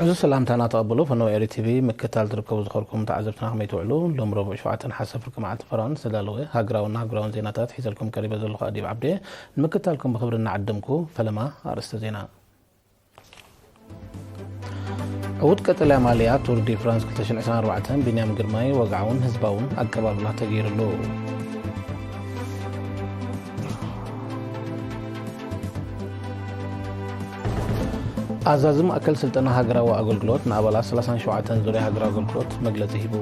እዚ ሰላምታና ተቐበሉ። ፈነወ ኤሪ ቲቪ ምክትታል ትርከቡ ዝኸርኩም ተዓዘብትና ከመይ ትውዕሉ? ሎም ረቡዕ ሸውዓተ ነሓሰ ፍርቂ መዓልቲ ፈረቓ ዝተዳለወ ሃገራውን ኣህጉራውን ዜናታት ሒዘልኩም ቀሪበ ዘለኹ ኣዲብ ዓብዴ። ንምክትታልኩም ብኽብሪ እናዓደምኩ፣ ፈለማ ኣርእስተ ዜና። ዕዉት ቀጠልያ ማልያ ቱር ዲ ፍራንስ ክልተ ሽሕን ዕስራን ኣርባዕተን ቢንያም ግርማይ ወግዓውን ህዝባውን ኣቀባብላ ተገይሩሉ። ኣዛዚ ማእከል ስልጠና ሃገራዊ ኣገልግሎት ንኣባላት ሰላሳን ሸውዓተን ዙርያ ሃገራዊ ኣገልግሎት መግለጺ ሂቡ።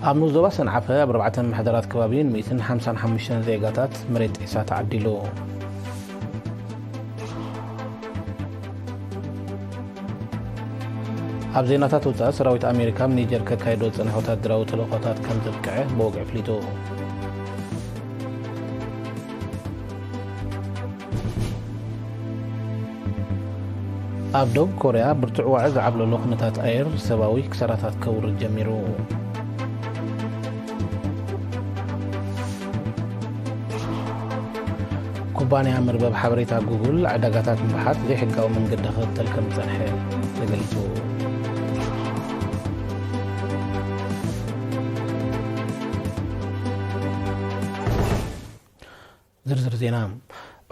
ኣብ ንኡስ ዞባ ሰንዓፈ ኣብ ኣርባዕተ ምምሕዳራት ከባቢ ን ሚእትን ሓምሳን ሓሙሽተን ዜጋታት መሬት ጢሳ ተዓዲሉ። ኣብ ዜናታት ወጻኢ፣ ሰራዊት ኣሜሪካ ኣብ ኒጀር ከካይዶ ዝጸንሐ ወታደራዊ ተልእኾታት ከም ዘብቅዐ ብወግዒ ኣፍሊጡ። ኣብ ደቡብ ኮርያ ብርቱዕ ዋዒ ዝዓብለሎ ኩነታት ኣየር ሰብኣዊ ክሳራታት ከውርድ ጀሚሩ። ኩባንያ መርበብ ሓበሬታ ጉግል ዕዳጋታት ምብሓት ዘይሕጋዊ መንገዲ ክኽተል ከም ዝጸንሐ ተገሊጹ። ዝርዝር ዜና።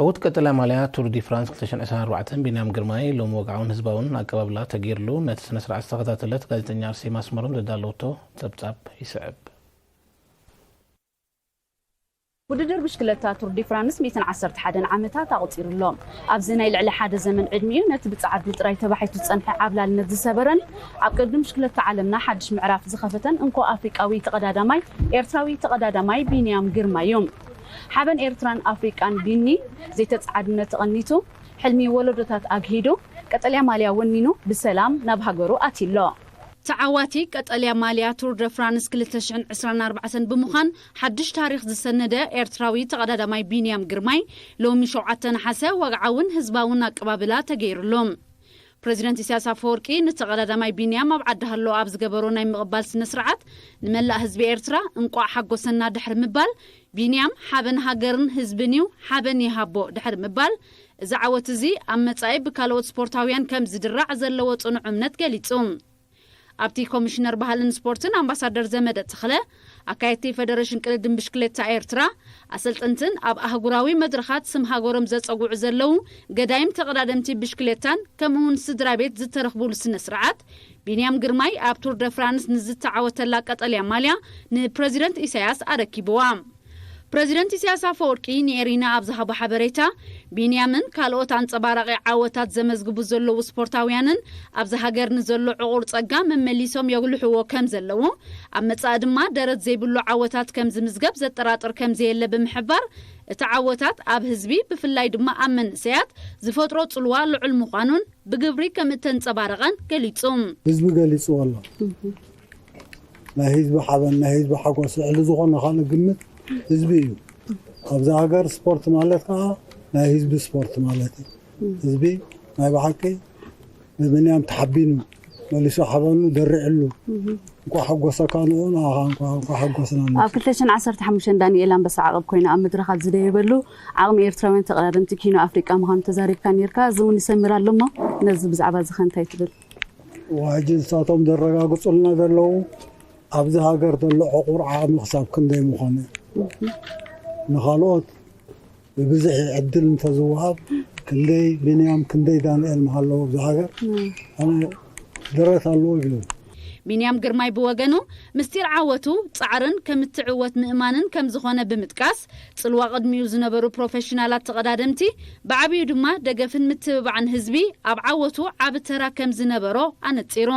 ዕዉት ቀጠልያ ማልያ ቱር ዲ ፍራንስ ክልተ ሽሕን ዕስራን ኣርባዕተን ቢንያም ግርማይ ሎም ወግዓውን ህዝባውን ኣቀባብላ ተገይርሉ ነቲ ስነ ስርዓት ዝተኸታተለት ጋዜጠኛ ኣርሴማ ኣስመሮም ዘዳለወቶ ጸብጻብ ይስዕብ። ውድድር ብሽክለታ ቱር ዲ ፍራንስ ሚእትን ዓሰርተ ሓደን ዓመታት ኣቑጺሩ ኣሎ። ኣብዚ ናይ ልዕሊ ሓደ ዘመን ዕድሚኡ ነቲ ብጻዕዱ ጥራይ ተባሒቱ ዝጸንሐ ዓብላልነት ዝሰበረን ኣብ ቅድድም ብሽክለታ ዓለምና ሓድሽ ምዕራፍ ዝኸፈተን እንኮ ኣፍሪቃዊ ተቐዳዳማይ ኤርትራዊ ተቐዳዳማይ ቢንያም ግርማ እዩ። ሓበን ኤርትራን ኣፍሪቃን ቢኒ ዘይተጻዓድነት ተቐኒቱ፣ ሕልሚ ወለዶታት ኣግሂዱ፣ ቀጠልያ ማልያ ወኒኑ ብሰላም ናብ ሃገሩ ኣትዩ ኣሎ። ተዓዋቲ ቀጠልያ ማልያ ቱር ደ ፍራንስ ክልተ ሽሕን ዕስራን ኣርባዕተን ብምዃን ሓድሽ ታሪኽ ዝሰነደ ኤርትራዊ ተቐዳዳማይ ቢንያም ግርማይ ሎሚ ሸውዓተ ነሓሰ ወግዓውን ህዝባውን ኣቀባብላ ተገይሩሉ። ፕረዚደንት ኢሳያስ ኣፈወርቂ ንተቐዳዳማይ ቢንያም ኣብ ዓዲ ሃሎ ኣብ ዝገበሮ ናይ ምቕባል ስነ ስርዓት ንመላእ ህዝቢ ኤርትራ እንቋዕ ሓጎሰና ድሕሪ ምባል፣ ቢንያም ሓበን ሃገርን ህዝብን እዩ፣ ሓበን ይሃቦ ድሕሪ ምባል፣ እዚ ዓወት እዚ ኣብ መጻኢ ብካልኦት ስፖርታውያን ከም ዝድራዕ ዘለዎ ጽኑዕ እምነት ገሊጹ። ኣብቲ ኮሚሽነር ባህልን ስፖርትን ኣምባሳደር ዘመደ ተኽለ፣ ኣካየድቲ ፈደረሽን ቅድድም ብሽክሌታ ኤርትራ፣ ኣሰልጠንትን ኣብ ኣህጉራዊ መድረኻት ስም ሃገሮም ዘጸውዑ ዘለዉ ገዳይም ተቐዳደምቲ ብሽክሌታን ከምኡውን ስድራ ቤት ዝተረኽቡሉ ስነ ስርዓት፣ ቢንያም ግርማይ ኣብ ቱር ደ ፍራንስ ንዝተዓወተላ ቀጠልያ ማልያ ንፕረዚደንት ኢሳያስ ኣረኪብዋ። ፕረዚደንት ኢሳያስ ኣፈወርቂ ንኤሪና ኣብ ዝሃቦ ሓበሬታ፣ ቢንያምን ካልኦት ኣንጸባራቒ ዓወታት ዘመዝግቡ ዘለዉ ስፖርታውያንን ኣብዚ ሃገር ንዘሎ ዕቑር ጸጋ መመሊሶም የጉልሕዎ ከም ዘለዉ፣ ኣብ መጻኢ ድማ ደረት ዘይብሉ ዓወታት ከም ዝምዝገብ ዘጠራጥር ከም ዘየለ ብምሕባር፣ እቲ ዓወታት ኣብ ህዝቢ ብፍላይ ድማ ኣብ መንእሰያት ዝፈጥሮ ጽልዋ ልዑል ምዃኑን ብግብሪ ከም እተንጸባረቐን ገሊጹ። ህዝቢ ገሊጽዎ ኣሎ። ናይ ህዝቢ ሓበን፣ ናይ ህዝቢ ሓጎስ፣ ልዕሊ ዝኾነ ካልእ ግምት ህዝቢ እዩ። ኣብዚ ሃገር ስፖርት ማለት ከዓ ናይ ህዝቢ ስፖርት ማለት እዩ። ህዝቢ ናይ ብሓቂ ብብንያም ተሓቢኑ፣ መሊሱ ሓበኑ ደሪዕሉ። እንኳዕ ሓጎሰካ ንኡ ንኣኻ እንኳዕ፣ እንኳዕ ሓጎስና ንሱ። ኣብ ክልተ ሽሕን ዓሰርተ ሓሙሽተን ዳንኤል ኣንበሳ ዓቐብ ኮይኑ ኣብ መድረኻት ዝደየበሉ ዓቕሚ ኤርትራውያን ተቐዳደምቲ ኪኖ ኣፍሪቃ ምዃኑ ተዛሪብካ ነይርካ። እዚ እውን ይሰምር ኣሎ እሞ ነዚ ብዛዕባ እዚ ኸ እንታይ ትብል? ሕጂ ንሳቶም ዘረጋግጹልና ዘለዉ ኣብዚ ሃገር ዘሎ ዕቑር ዓቕሚ ክሳብ ክንደይ ምዃኑ እዩ። ንኻልኦት ብብዝሒ ዕድል እንተዝወሃብ ክንደይ ቢንያም ክንደይ ዳንኤል ምሃለዉ ኣብዚ ሃገር። ኣነ ደረት ኣለዎ ይብሉ። ቢንያም ግርማይ ብወገኑ ምስጢር ዓወቱ ጻዕርን ከም እትዕወት ምእማንን ከም ዝኾነ ብምጥቃስ፣ ጽልዋ ቅድሚኡ ዝነበሩ ፕሮፌሽናላት ተቐዳደምቲ ብዓቢኡ ድማ ደገፍን ምትብባዕን ህዝቢ ኣብ ዓወቱ ዓቢ ተራ ከም ዝነበሮ ኣነጺሩ።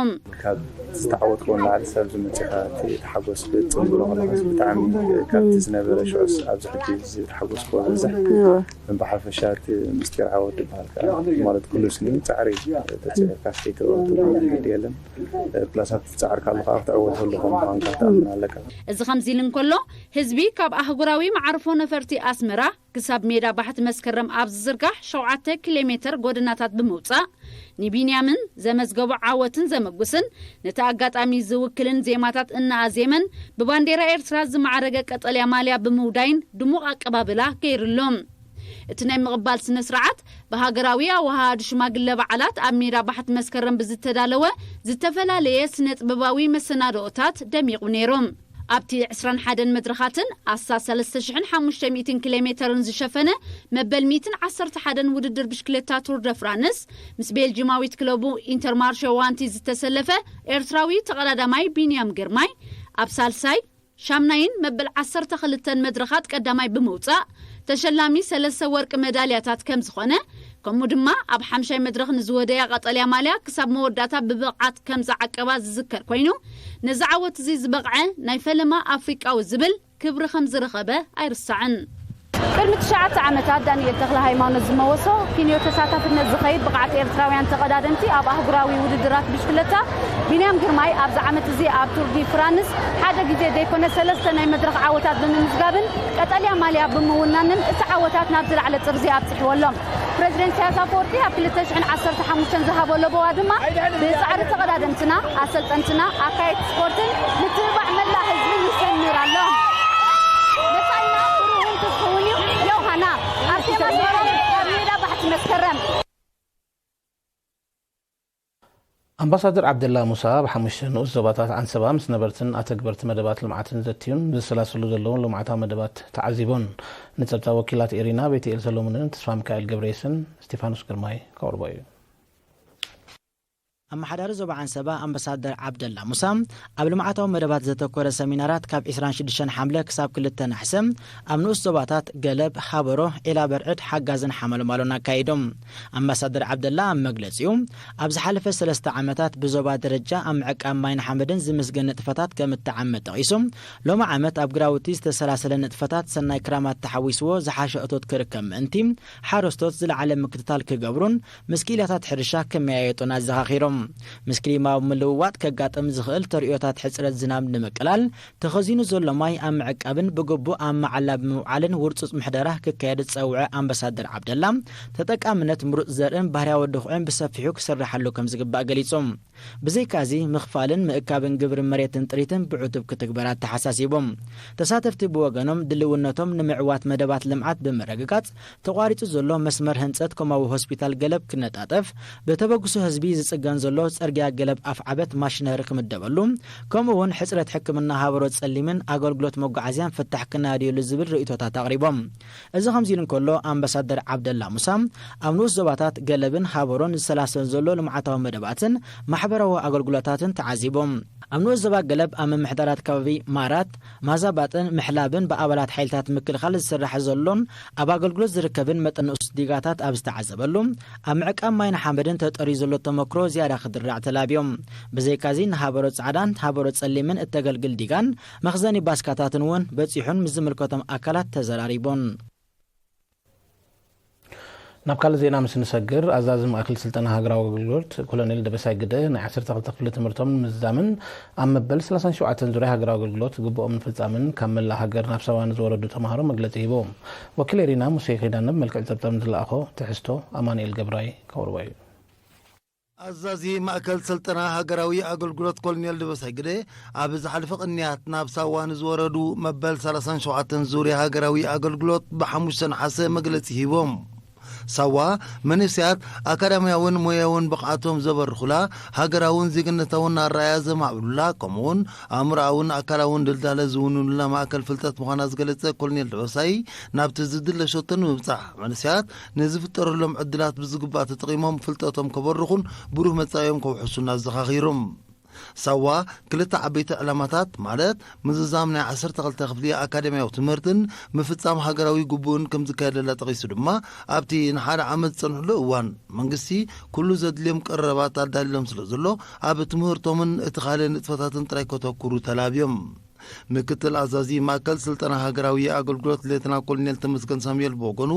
ካብ ዝተዓወትኩዎ ንላዕሊ ሰብ ዝመጽኻ እቲ ተሓጎስ ክትጽንብሮ ከለኻስ ብጣዕሚ ካብቲ ዝነበረ ሽዑስ ኣብዚ ሕጂ ዝተሓጎስኩ ዝበዝሕ። እወ። ብሓፈሻ እቲ ምስጢር ዓወት ዝበሃል ከዓ ማለት ኩሉ ስኒ ጻዕሪ ተጽዕርካ ከይተወቱ ግዲ የለን። ፕላስ ኣብቲ ጻዕርካ ኣሎ ከዓ ክትዕወተሉ ከም ምዃንካ ክትኣምን ኣለካ። እዚ ከምዚ ኢሉ እንከሎ፣ ህዝቢ ካብ ኣህጉራዊ መዓርፎ ነፈርቲ ኣስመራ ክሳብ ሜዳ ባሕቲ መስከረም ኣብ ዝዝርጋሕ ሸውዓተ ኪሎ ሜተር ጎደናታት ብምውጻእ፣ ንቢንያምን ዘመዝገቦ ዓወትን ዘመጉስን፣ ነቲ ኣጋጣሚ ዝውክልን ዜማታት እናኣዜመን፣ ብባንዴራ ኤርትራ ዝማዕረገ ቀጠልያ ማልያ ብምውዳይን ድሙቕ ኣቀባብላ ገይሩሎም። እቲ ናይ ምቕባል ስነ ስርዓት ብሃገራዊ ኣወሃሃዲ ሽማግለ በዓላት ኣብ ሜዳ ባሕቲ መስከረም ብዝተዳለወ ዝተፈላለየ ስነ ጥበባዊ መሰናድኦታት ደሚቑ ነይሩ። ኣብቲ ዕስራን ሓደን መድረኻትን ኣስታት ሰለስተ ሽሕን ሓሙሽተ ሚእትን ኪሎ ሜተርን ዝሸፈነ መበል ሚእትን ዓሰርተ ሓደን ውድድር ብሽክለታ ቱር ደ ፍራንስ፣ ምስ ቤልጂማዊት ክለቡ ኢንተርማርሸ ዋንቲ ዝተሰለፈ ኤርትራዊ ተቐዳዳማይ ቢንያም ግርማይ፣ ኣብ ሳልሳይ፣ ሻምናይን መበል ዓሰርተ ክልተን መድረኻት ቀዳማይ ብምውጻእ፣ ተሸላሚ ሰለስተ ወርቂ መዳልያታት ከም ዝኾነ፣ ከምኡ ድማ ኣብ ሓምሻይ መድረኽ ንዝወደያ ቀጠልያ ማልያ ክሳብ መወዳእታ ብብቕዓት ከም ዝዓቀባ ዝዝከር ኮይኑ፣ ነዚ ዓወት እዚ ዝበቕዐ ናይ ፈለማ ኣፍሪቃዊ ዝብል ክብሪ ከም ዝረኸበ ኣይርሳዕን። ቅድሚ ትሽዓተ ዓመታት ዳንኤል ተኽለ ሃይማኖት ዝመወሶ ኪንዮ ተሳታፍነት ዝኸይድ ብቕዓት ኤርትራውያን ተቐዳደምቲ ኣብ ኣህጉራዊ ውድድራት ብሽክለታ፣ ቢንያም ግርማይ ኣብዚ ዓመት እዚ ኣብ ቱር ዲ ፍራንስ ሓደ ግዜ ዘይኮነ ሰለስተ ናይ መድረኽ ዓወታት ብምምዝጋብን ቀጠልያ ማልያ ብምውናንን እቲ ዓወታት ናብ ዝለዓለ ጥርዚ ኣብጽሕዎ ኣሎ። ፕረዚደንት ኢሳያስ ኣፈወርቂ ኣብ ክልተ ሽሕን ዓሰርተ ሓሙሽተን ዝሃቦ ለበዋ ድማ ብጻዕሪ ተቐዳደምትና፣ ኣሰልጠንትና፣ ኣካየድቲ ስፖርትን ምትብባዕ መላእ ህዝብን ይሰምር ኣሎ። መጻኢና ብሩህን ትስፉውን እዩ። ዮሃና ኣርሴማ ስመሮም ካብ ሜዳ ባሕቲ መስከረም። ኣምባሳደር ዓብደላ ሙሳ ኣብ ሓሙሽተ ንኡስ ዞባታት ዓንሰባ ምስ ነበርትን ኣተግበርቲ መደባት ልምዓትን ዘትዩን ዝሰላሰሉ ዘለውን ልምዓታዊ መደባት ተዓዚቡን። ንጸብጻብ ወኪላት ኤሪና ቤትኤል ሰሎሞንን ተስፋ ሚካኤል ገብረየስን ስቴፋኖስ ግርማይ ከቕርቦ እዩ። ኣመሓዳሪ ዞባ ዓንሰባ ኣምባሳደር ዓብደላ ሙሳ ኣብ ልምዓታዊ መደባት ዘተኮረ ሰሚናራት ካብ ዕስራን ሽዱሽተን ሓምለ ክሳብ ክልተ ናሕሰ ኣብ ንኡስ ዞባታት ገለብ፣ ሃበሮ፣ ዒላ በርዕድ፣ ሓጋዝን ሓመልማሎን ኣካይዶም። ኣምባሳደር ዓብደላ ኣብ መግለጺኡ፣ ኣብ ዝሓለፈ ሰለስተ ዓመታት ብዞባ ደረጃ ኣብ ምዕቃብ ማይን ሓመድን ዝምስገን ንጥፈታት ከም እተዓመ ጠቒሱ፣ ሎሚ ዓመት ኣብ ግራውቲ ዝተሰላሰለ ንጥፈታት ሰናይ ክራማት ተሓዊስዎ ዝሓሸ እቶት ክርከብ ምእንቲ፣ ሓረስቶት ዝለዓለ ምክትታል ክገብሩን ምስ ክኢላታት ሕርሻ ክመያየጡን ኣዘኻኺሮም። ምስ ክሊማዊ ምልውዋጥ ከጋጥም ዝኽእል ተርእዮታት ሕጽረት ዝናብ ንምቅላል፣ ተኸዚኑ ዘሎ ማይ ኣብ ምዕቃብን ብግቡእ ኣብ መዓላ ብምውዓልን ውርጹጽ ምሕደራ ክካየድ ዝጸውዐ ኣምባሳደር ዓብደላ፣ ተጠቃምነት ምሩጽ ዘርእን ባህርያዊ ድኹዕን ብሰፊሑ ክስራሓሉ ከም ዝግባእ ገሊጹ። ብዘይካዚ፣ ምኽፋልን ምእካብን ግብሪ መሬትን ጥሪትን ብዕቱብ ክትግበር ኣተሓሳሲቦም። ተሳተፍቲ ብወገኖም፣ ድልውነቶም ንምዕዋት መደባት ልምዓት ብምርግጋጽ፣ ተቋሪጹ ዘሎ መስመር ህንጸት ኮማዊ ሆስፒታል ገለብ ክነጣጠፍ፣ ብተበግሶ ህዝቢ ዝጽገን ዘሎ ጽርግያ ገለብ ኣፍዓበት ማሽነሪ ክምደበሉ፣ ከምኡ እውን ሕጽረት ሕክምና ሃበሮ ጸሊምን ኣገልግሎት መጓዓዝያን ፍታሕ ክናድየሉ ዝብል ርእይቶታት ኣቕሪቦም። እዚ ከምዚ ኢሉ እንከሎ፣ ኣምባሳደር ዓብደላ ሙሳ፣ ኣብ ንኡስ ዞባታት ገለብን ሃበሮን ዝሰላሰል ዘሎ ልምዓታዊ መደባትን ማሕበራዊ ኣገልግሎታትን ተዓዚቦም። ኣብ ንኡስ ዞባ ገለብ ኣብ ምምሕዳራት ከባቢ ማራት፣ ማዛባጥን ምሕላብን ብኣባላት ሓይልታት ምክልኻል ዝስራሕ ዘሎን ኣብ ኣገልግሎት ዝርከብን መጠን ንኡስ ዲጋታት ኣብ ዝተዓዘበሉ፣ ኣብ ምዕቃብ ማይን ሓመድን ተጠርዩ ዘሎ ተመክሮ ዝያዳ ክድራዕ ተላብዮም። ብዘይካዚ ንሃበሮ ጻዕዳን ሃበሮ ጸሊምን እተገልግል ዲጋን መኽዘኒ ባስካታትን እውን በጺሑን ምስ ዝምልከቶም ኣካላት ተዘራሪቦን። ናብ ካልእ ዜና ምስ ንሰግር፣ ኣዛዚ ማእከል ስልጠና ሃገራዊ ኣገልግሎት ኮሎኔል ደበሳይ ግደ፣ ናይ ዓሰርተ ክልተ ክፍሊ ትምህርቶም ንምዝዛምን ኣብ መበል ሰላሳን ሸውዓተን ዙርያ ሃገራዊ ኣገልግሎት ግቡኦም ንምፍጻምን ካብ መላእ ሃገር ናብ ሳዋ ንዝወረዱ ተማሃሮ መግለጺ ሂቦም። ወኪል ኤሪና ሙሴ ኪዳነ ብመልክዕ ጸብጻብ ንዝለኣኾ ትሕዝቶ ኣማኑኤል ገብራይ ከቕርቦ እዩ። ኣዛዚ ማእከል ስልጠና ሃገራዊ ኣገልግሎት ኮሎኔል ደበሳይ ግደ፣ ኣብ ዝሓለፈ ቅንያት ናብ ሳዋ ንዝወረዱ መበል ሰላሳን ሸውዓተን ዙርያ ሃገራዊ ኣገልግሎት ብሓሙሽተ ነሓሰ መግለጺ ሂቦም። ሳዋ፣ መንእሰያት ኣካዳሚያውን ሞያውን ብቕዓቶም ዘበርኹላ፣ ሃገራውን ዜግነታውን ኣረኣእያ ዘማዕብሉላ፣ ከምኡውን ኣእምሮኣውን ኣካላውን ድልዳለ ዝውንኑላ ማእከል ፍልጠት ምዃና ዝገለጸ ኮሎኔል ደበሳይ፣ ናብቲ ዝድለ ሸቶ ንምብጻሕ መንእሰያት ንዝፍጠረሎም ዕድላት ብዝግባእ ተጠቒሞም ፍልጠቶም ከበርኹን ብሩህ መጻኢኦም ከውሕሱን ኣዘኻኺሮም። ሳዋ ክልተ ዓበይቲ ዕላማታት፣ ማለት ምዝዛም ናይ ዓሰርተ ክልተ ክፍሊ ኣካደምያዊ ትምህርትን ምፍጻም ሃገራዊ ግቡእን ከም ዝካየደላ ጠቒሱ ድማ፣ ኣብቲ ንሓደ ዓመት ዝጸንሕሉ እዋን መንግስቲ ኩሉ ዘድልዮም ቀረባት ኣዳልዮም ስለ ዘሎ፣ ኣብ ትምህርቶምን እቲ ካልእ ንጥፈታትን ጥራይ ከተኩሩ ተላብዮም። ምክትል ኣዛዚ ማእከል ስልጠና ሃገራዊ ኣገልግሎት ሌተና ኮሎኔል ተመስገን ሳሙኤል ብወገኑ፣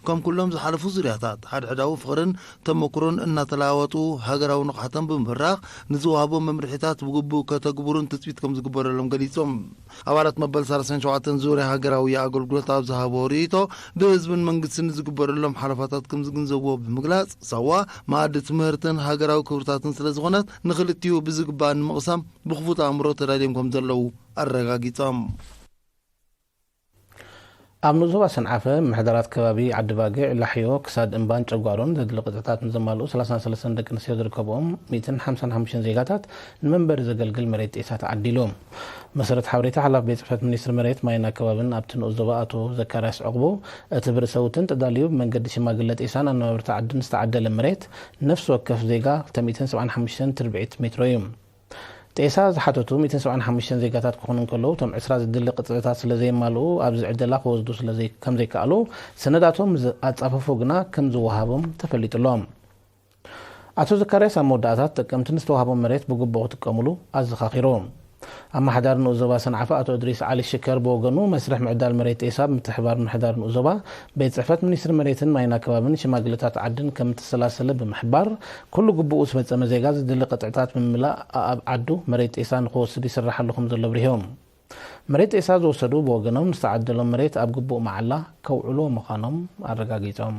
ከም ኩሎም ዝሓለፉ ዙርያታት፣ ሓድሕዳዊ ፍቕርን ተመክሮን እናተለዋወጡ ሃገራዊ ንቕሓቶም ብምብራኽ፣ ንዝወሃቦም መምርሒታት ብግቡእ ከተግብሩን ትጽቢት ከም ዝግበረሎም ገሊጾም። ኣባላት መበል ሰላሳን ሸውዓተን ዙርያ ሃገራዊ ኣገልግሎት ኣብ ዝሃቦ ርእይቶ፣ ብህዝብን መንግስትን ዝግበረሎም ሓለፋታት ከም ዝግንዘብዎ ብምግላጽ፣ ሳዋ መኣዲ ትምህርትን ሃገራዊ ክብርታትን ስለ ዝኾነት፣ ንኽልቲኡ ብዝግባእ ንምቕሳም ብኽፉት ኣእምሮ ተዳልዮም ከም ዘለዉ ኣረጋጊጾም። ኣብ ንኡስ ዞባ ሰንዓፈ ምምሕዳራት ከባቢ ዓዲ ባግዕ፣ ላሕዮ፣ ክሳድ እምባን ጨጓሮን ዘድሊ ቅጥዕታት ንዘማልኡ ሰላሳን ሰለስተን ደቂ ኣንስትዮ ዝርከብኦም ሚእትን ሓምሳን ሓሙሽተን ዜጋታት ንመንበሪ ዘገልግል መሬት ጤሳ ተዓዲሉ። መሰረት ሓበሬታ ሓላፊ ቤት ጽሕፈት ሚኒስትሪ መሬት ማይን ኣከባብን ኣብቲ ንኡስ ዞባ ኣቶ ዘካርያስ ዕቑቡ፣ እቲ ብርእሰ ውጥን ተዳልዩ ብመንገዲ ሽማግለ ጤሳን ኣነባብርቲ ዓድን ዝተዓደለ መሬት ነፍሲ ወከፍ ዜጋ ክልተ ሚእትን ሰብዓን ሓሙሽተን ትርብዒት ሜትሮ እዩ። ጤሳ ዝሓተቱ ሚእትን ሰብዓን ሓሙሽተን ዜጋታት ክኾኑ እንከለዉ፣ እቶም ዕስራ ዝድሊ ቅጥዕታት ስለ ዘየማልኡ፣ ኣብዚ ዕደላ ክወስዱ ስለ ዘይ-፣ ከም ዘይከኣሉ፣ ሰነዳቶም ምስ ኣጻፈፉ ግና ከም ዝወሃቦም ተፈሊጡ ኣሎ። ኣቶ ዘካርያስ ኣብ መወዳእታ፣ ተጠቀምቲ ንዝተዋህቦም መሬት ብግቡእ ክጥቀሙሉ ኣዘኻኺሩ። ኣመሓዳሪ ንኡስ ዞባ ሰንዓፈ ኣቶ እድሪስ ዓሊ ሽከር ብወገኑ፣ መስርሕ ምዕዳል መሬት ጤሳ ብምትሕብባር ምምሕዳር ንኡስ ዞባ፣ ቤት ጽሕፈት ሚኒስትሪ መሬትን ማይን ኣከባብን ሽማግለታት ዓድን ከም እተሰላሰለ ብምሕባር፣ ኩሉ ግቡኡ ዝፈጸመ ዜጋ ዝድሊ ቅጥዕታት ብምምላእ ኣኣብ ዓዱ መሬት ጤሳ ንኽወስድ ይስራሓሉ ከም ዘሎ ኣብሪሆም። መሬት ጤሳ ዝወሰዱ ብወገኖም፣ ዝተዓደሎም መሬት ኣብ ግቡእ መዓላ ከውዕልዎ ምዃኖም ኣረጋጊጾም።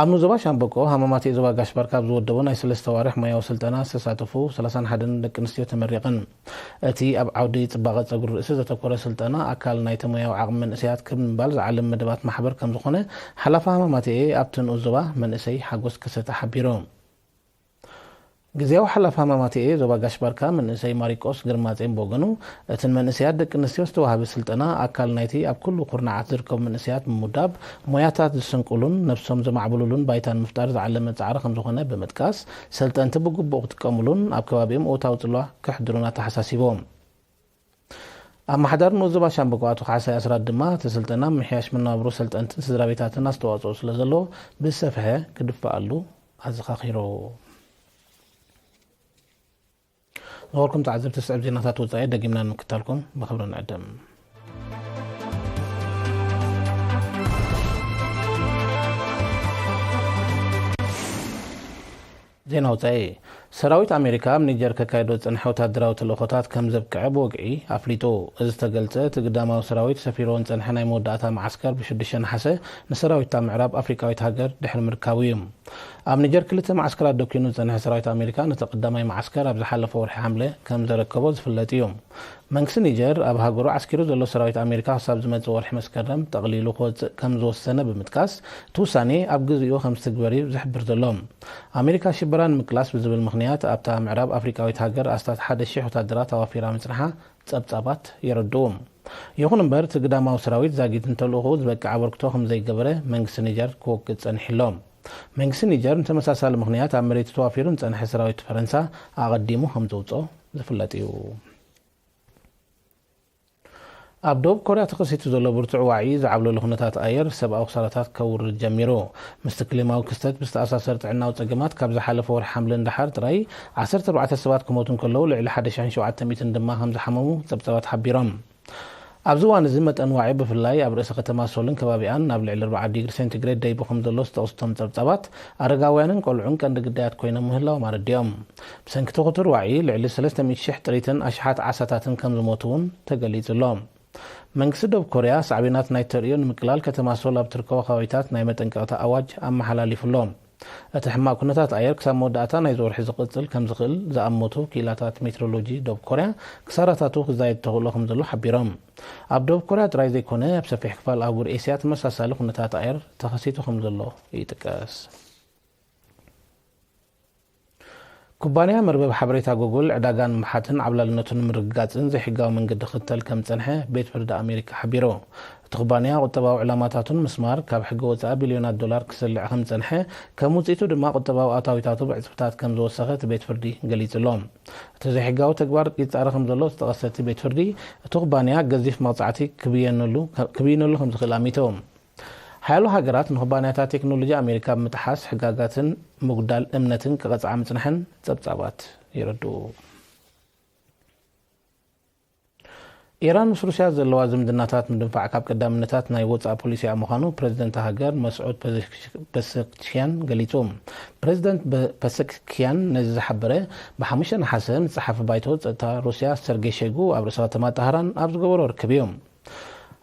ኣብ ንኡስ ዞባ ሻምበቆ፣ ሃማማቴ ዞባ ጋሽ ባርካ ኣብ ዝወደቦ ናይ ሰለስተ ዋርሕ ሞያዊ ስልጠና ዝተሳተፉ ሰላሳን ሓደን ደቂ ኣንስትዮ ተመሪቐን። እቲ ኣብ ዓውዲ ጽባቐ ጸጉሪ ርእሲ ዘተኮረ ስልጠና፣ ኣካል ናይቲ ሞያዊ ዓቕሚ መንእሰያት ክብ ንምባል ዝዓለም መደባት ማሕበር ከም ዝኾነ፣ ሓላፊ ሃማማቴ ኣብቲ ንኡስ ዞባ መንእሰይ ሓጎስ ከሰተ ሓቢሩ። ግዜያዊ ሓላፊ ሃማማቴ ዞባ ጋሽ ባርካ መንእሰይ ማሪቆስ ግርማጼን ብወገኑ፣ እተን መንእሰያት ደቂ ኣንስትዮ ዝተዋህበ ስልጠና፣ ኣካል ናይቲ ኣብ ኩሉ ኩርናዓት ዝርከቡ መንእሰያት ብምውዳብ፣ ሞያታት ዝስንቁሉን ነብሶም ዘማዕብሉሉን ባይታ ንምፍጣር ዝዓለመ ጻዕሪ ከም ዝኾነ ብምጥቃስ፣ ሰልጠንቲ ብግቡእ ክጥቀሙሉን ኣብ ከባቢኦም እወታዊ ጽልዋ ከሕድሩን ኣተሓሳሲቦም። ኣመሓዳሪ ንኡስ ዞባ ሻምበቆ ኣቶ ካሕሳይ ኣስራት ድማ፣ እቲ ስልጠና ምምሕያሽ መነባብሮ ሰልጠንትን ስድራ ቤታትን ኣስተዋጽኦ ስለ ዘለዎ፣ ብዝሰፍሐ ክድፋኣሉ ኣዘኻኺሩ። ዝኸበርኩም ተዓዘብቲ፣ ስዕብ ዜናታት ወጻኢ ደጊምና ንምክታልኩም ብኽብሪ ንዕድም። ዜና ወጻኢ። ሰራዊት ኣሜሪካ ኣብ ኒጀር ከካይዶ ዝጸንሐ ወታደራዊ ተልእኾታት ከም ዘብቅዐ ብወግዒ ኣፍሊጡ። እዚ ዝተገልጸ፣ እቲ ግዳማዊ ሰራዊት ሰፊርዎ ዝጸንሐ ናይ መወዳእታ መዓስከር ብሽዱሽተ ነሓሰ ንሰራዊት እታ ምዕራብ ኣፍሪቃዊት ሃገር ድሕሪ ምርካቡ እዩ። ኣብ ኒጀር ክልተ መዓስከራት ደኪኑ ዝጸንሐ ሰራዊት ኣሜሪካ፣ ነቲ ቀዳማይ መዓስከር ኣብ ዝሓለፈ ወርሒ ሓምለ ከም ዘረከቦ ዝፍለጥ እዩ። መንግስቲ ኒጀር ኣብ ሃገሩ ዓስኪሩ ዘሎ ሰራዊት ኣሜሪካ ክሳብ ዝመጽእ ወርሒ መስከረም ጠቕሊሉ ክወጽእ ከም ዝወሰነ ብምጥቃስ፣ እቲ ውሳኔ ኣብ ግዜኡ ከም ዝትግበር እዩ ዝሕብር ዘሎ። ኣሜሪካ ሽበራ ንምቅላስ ብዝብል ምኽንያት ኣብታ ምዕራብ ኣፍሪቃዊት ሃገር ኣስታት ሓደ ሺሕ ወታደራት ኣዋፊራ ምጽንሓ ጸብጻባት የረድኡ። ይኹን እምበር፣ እቲ ግዳማዊ ሰራዊት ዛጊት ንተልእኾኡ ዝበቅዕ ኣበርክቶ ከም ዘይገበረ መንግስቲ ኒጀር ክወቅጽ ጸኒሑ ኣሎ። መንግስቲ ኒጀር ንተመሳሳሊ ምኽንያት ኣብ መሬቱ ተዋፊሩ ንጸንሐ ሰራዊት ፈረንሳ ኣቐዲሙ ከም ዘውጽኦ ዝፍለጥ እዩ። ኣብ ደቡብ ኮርያ ተኸሲቱ ዘሎ ብርቱዕ ዋዒ ዝዓብለሉ ኩነታት ኣየር ሰብኣዊ ክሳራታት ከውርድ ጀሚሩ። ምስቲ ክሊማዊ ክስተት ብዝተኣሳሰር ጥዕናዊ ጸገማት ካብ ዝሓለፈ ወርሒ ሓምለ ንደሓር ጥራይ ዓሰርተ ኣርባዕተ ሰባት ክሞቱ እንከለዉ፣ ልዕሊ ሓደ ሽሕን ሸውዓተ ሚእትን ድማ ከም ዝሓመሙ ጸብጻባት ሓቢሮም። ኣብዚ እዋን እዚ መጠን ዋዒ ብፍላይ ኣብ ርእሰ ከተማ ሶልን ከባቢኣን ናብ ልዕሊ ኣርብዓ ዲግሪ ሴንቲግሬድ ደይቡ ከም ዘሎ ዝጠቕሱ እቶም ጸብጻባት፣ ኣረጋውያንን ቆልዑን ቀንዲ ግዳያት ኮይኖም ምህላዎም ኣረዲኦም። ብሰንኪ እቲ ክቱር ዋዒ ልዕሊ ሰለስተ ሚእቲ ሽሕ ጥሪትን ኣሽሓት ዓሳታትን ከም ዝሞቱ እውን ተገሊጹ ኣሎ። መንግስቲ ደቡብ ኮርያ ሳዕቤናት ናይ ተርእዮ ንምቅላል ከተማ ሶል ኣብ ትርከቦ ከባቢታት ናይ መጠንቀቕታ ኣዋጅ ኣመሓላሊፉ ኣሎ። እቲ ሕማቕ ኩነታት ኣየር ክሳብ መወዳእታ ናይዚ ወርሒ ዝቕጽል ከም ዝኽእል ዝኣመቱ ክኢላታት ሜትሮሎጂ ደቡብ ኮርያ፣ ክሳራታቱ ክዛየድ ተኽእሎ ከም ዘሎ ሓቢሮም። ኣብ ደቡብ ኮርያ ጥራይ ዘይኮነ፣ ኣብ ሰፊሕ ክፋል ኣህጉር ኤስያ ተመሳሳሊ ኩነታት ኣየር ተኸሲቱ ከም ዘሎ ይጥቀስ። ኩባንያ መርበብ ሓበሬታ ጉግል፣ ዕዳጋ ንምሕትን ዓብላልነቱ ንምርግጋጽን ዘይሕጋዊ መንገዲ ክኽተል ከም ዝጸንሐ ቤት ፍርዲ ኣሜሪካ ሓቢሩ። እቲ ኩባንያ ቁጠባዊ ዕላማታቱ ንምስማር ካብ ሕጊ ወጻኢ ቢልዮናት ዶላር ክስልዕ ከም ዝጸንሐ፣ ከም ውጽኢቱ ድማ ቁጠባዊ ኣታዊታቱ ብዕጽፍታት ከም ዝወሰኸ እቲ ቤት ፍርዲ ገሊጹ ኣሎ። እቲ ዘይሕጋዊ ተግባር ይጻረ ከም ዘሎ ዝጠቐሰ እቲ ቤት ፍርዲ፣ እቲ ኩባንያ ገዚፍ መቕጻዕቲ ክብየነሉ፣ ክብይነሉ ከም ዝኽእል ኣሚቱ። ሓያሎ ሃገራት ንኩባንያታት ቴክኖሎጂ ኣሜሪካ ብምጥሓስ ሕጋጋትን ምጉዳል እምነትን ክቐጽዓ ምጽንሐን ጸብጻባት የረድኡ። ኢራን ምስ ሩስያ ዘለዋ ዝምድናታት ምድንፋዕ ካብ ቀዳምነታት ናይ ወጻኢ ፖሊሲኣ ምዃኑ ፕረዚደንት ሃገር መስዑድ ፐዘሽክያን ገሊጹ። ፕረዚደንት ፐዘሽክያን ነዚ ዝሓበረ ብሓሙሽተ ነሓሰ ምስ ጸሓፊ ባይቶ ጸጥታ ሩስያ ሰርጌ ሸይጉ ኣብ ርእሰ ከተማ ጣህራን ኣብ ዝገበሮ ርክብ እዩ።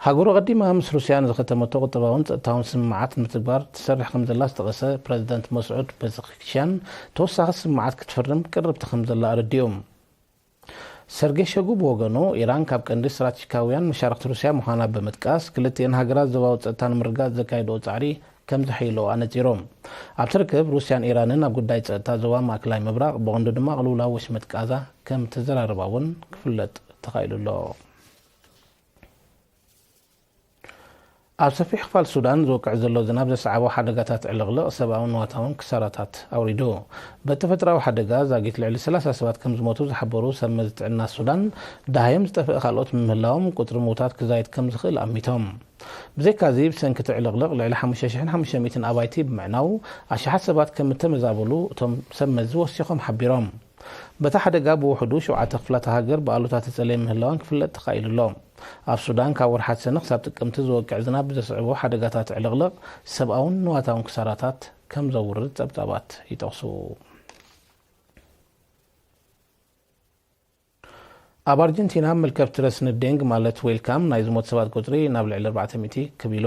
ሃገሩ ቀዲማ ምስ ሩስያ ንዝኸተመቶ ቁጠባውን ጸጥታውን ስምምዓት ንምትግባር ትሰርሕ ከም ዘላ ዝጠቐሰ ፕረዚደንት መስዑድ ፐዘሽክያን፣ ተወሳኺ ስምምዓት ክትፍርም ቅርብቲ ከም ዘላ ኣረዲኡ። ሰርጌ ሸጉ ብወገኑ፣ ኢራን ካብ ቀንዲ ስትራቴጂካውያን መሻርክቲ ሩስያ ምዃና ብምጥቃስ፣ ክልቲኤን ሃገራት ዞባዊ ጸጥታ ንምርግጋጽ ዘካየድኦ ጻዕሪ ከም ዘሐይልኦ ኣነጺሩ። ኣብቲ ርክብ፣ ሩስያን ኢራንን ኣብ ጉዳይ ጸጥታ ዞባ ማእከላይ ምብራቕ፣ ብቐንዱ ድማ ቅልውላው ወሽመጥ ቃዛ ከም ተዘራረባ እውን ክፍለጥ ተኻኢሉ ኣሎ። ኣብ ሰፊሕ ክፋል ሱዳን ዝወቅዕ ዘሎ ዝናብ ዘስዓቦ ሓደጋታት ዕልቕልቕ ሰብኣውን ንዋታውን ክሳራታት ኣውሪዱ። በቲ ተፈጥሮኣዊ ሓደጋ ዛጊት ልዕሊ ሰላሳ ሰባት ከም ዝሞቱ ዝሓበሩ ሰብ መዚ ጥዕና ሱዳን፣ ደሃዮም ዝጠፍእ ካልኦት ብምህላዎም ቁጽሪ ምዉታት ክዛይድ ከም ዝኽእል ኣሚቶም። ብዘይካዚ፣ ብሰንኪ እቲ ዕልቕልቕ ልዕሊ ሓሙሽተ ሽሕን ሓሙሽተ ሚእትን ኣባይቲ ብምዕናው፣ ኣሽሓት ሰባት ከም እተመዛበሉ እቶም ሰብ መዚ ወሲኾም ሓቢሮም። በቲ ሓደጋ ብውሕዱ ሸውዓተ ክፍላተ ሃገር ብኣሉታ ተጸለየ ምህላወን ክፍለጥ ተኻኢሉ ኣሎ። ኣብ ሱዳን ካብ ወርሓት ሰነ ክሳብ ጥቅምቲ ዝወቅዕ ዝናብ ብዘስዕቦ ሓደጋታት ዕልቕልቕ ሰብኣውን ንዋታውን ክሳራታት ከም ዘውርድ ጸብጻባት ይጠቕሱ። ኣብ ኣርጀንቲና፣ መልከፍቲ ረስኒ ዴንግ ማለት ዌልካም ናይ ዝሞት ሰባት ቁጽሪ ናብ ልዕሊ ኣርባዕተ ሚእቲ ክብ ኢሉ።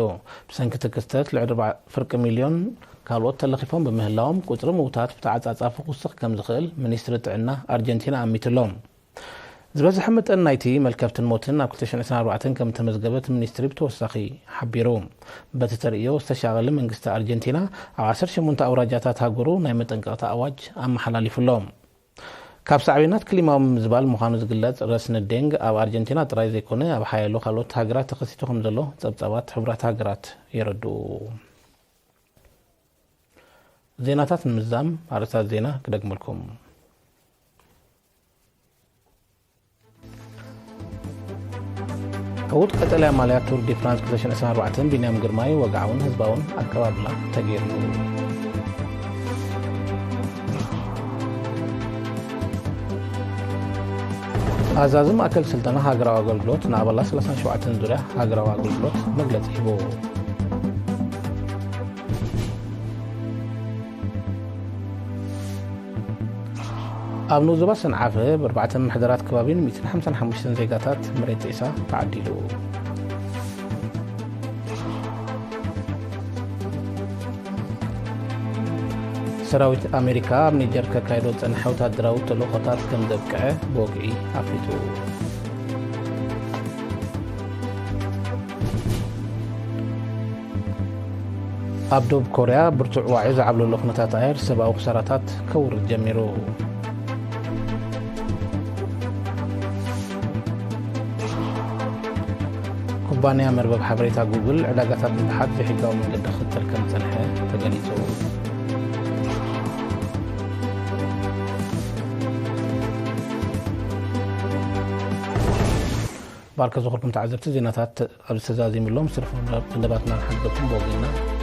ብሰንኪ እቲ ክስተት ልዕሊ ኣርባዓ ፍርቂ ሚልዮን ካልኦት ተለኺፎም ብምህላዎም፣ ቁጽሪ ምውታት ብተዓጻጻፊ ክውስኽ ከም ዝኽእል ሚኒስትሪ ጥዕና ኣርጀንቲና ኣሚቱ ኣሎ። ዝበዝሐ መጠን ናይቲ መልከፍትን ሞትን ኣብ ክልተ ሽሕን ዕስራን ኣርባዕተን ከም እተመዝገበ እቲ ሚኒስትሪ ብተወሳኺ ሓቢሩ። በቲ ተርእዮ ዝተሻቐለ መንግስቲ ኣርጀንቲና ኣብ ዓሰርተ ሸሞንተ ኣውራጃታት ሃገሩ ናይ መጠንቀቕታ ኣዋጅ ኣመሓላሊፉ ኣሎ። ካብ ሳዕቤናት ክሊማዊ ምምዝባል ምዃኑ ዝግለጽ ረስኒ ዴንግ ኣብ ኣርጀንቲና ጥራይ ዘይኮነ ኣብ ሓያሎ ካልኦት ሃገራት ተኸሲቱ ከም ዘሎ ጸብጻባት ሕቡራት ሃገራት የረድኡ። ዜናታት ንምዝዛም ኣርእስታት ዜና ክደግመልኩም። ዕዉት ቀጠልያ ማልያ ቱር ዲ ፍራንስ ክልተ ሽሕን ዕስራን ኣርባዕተን ቢንያም ግርማይ ወግዓውን ህዝባውን ኣቀባብላ ተገይርሉ። ኣዛዚ ማእከል ስልጠና ሃገራዊ ኣገልግሎት ንኣባላት ሰላሳን ሸውዓተን ዙርያ ሃገራዊ ኣገልግሎት መግለጺ ሂቡ። ኣብ ንኡስ ዞባ ሰንዓፈ ብኣርባዕተ ምምሕዳራት ከባቢን ሚእትን ሓምሳን ሓሙሽተን ዜጋታት መሬት ጢሳ ተዓዲሉ። ሰራዊት ኣሜሪካ ኣብ ኒጀር ከካይዶ ዝጸንሐ ወታደራዊ ተልእኾታት ከም ዘብቅዐ ብወግዒ ኣፍሊጡ። ኣብ ደቡብ ኮርያ ብርቱዕ ዋዒ ዝዓብለሎ ኩነታት ኣየር ሰብኣዊ ክሳራታት ከውርድ ጀሚሩ። ኩባንያ መርበብ ሓበሬታ ጉግል ዕዳጋታት ንምሓት ዘይሕጋዊ መንገዲ ክኽተል ከም ዝጸንሐ ተገሊጹ። ባርከ ዝኽርኩም ተዓዘብቲ ዜናታት ኣብዚ ተዛዚሙሎም ስርሑ መደባትና ንሓገኩም ብወገንና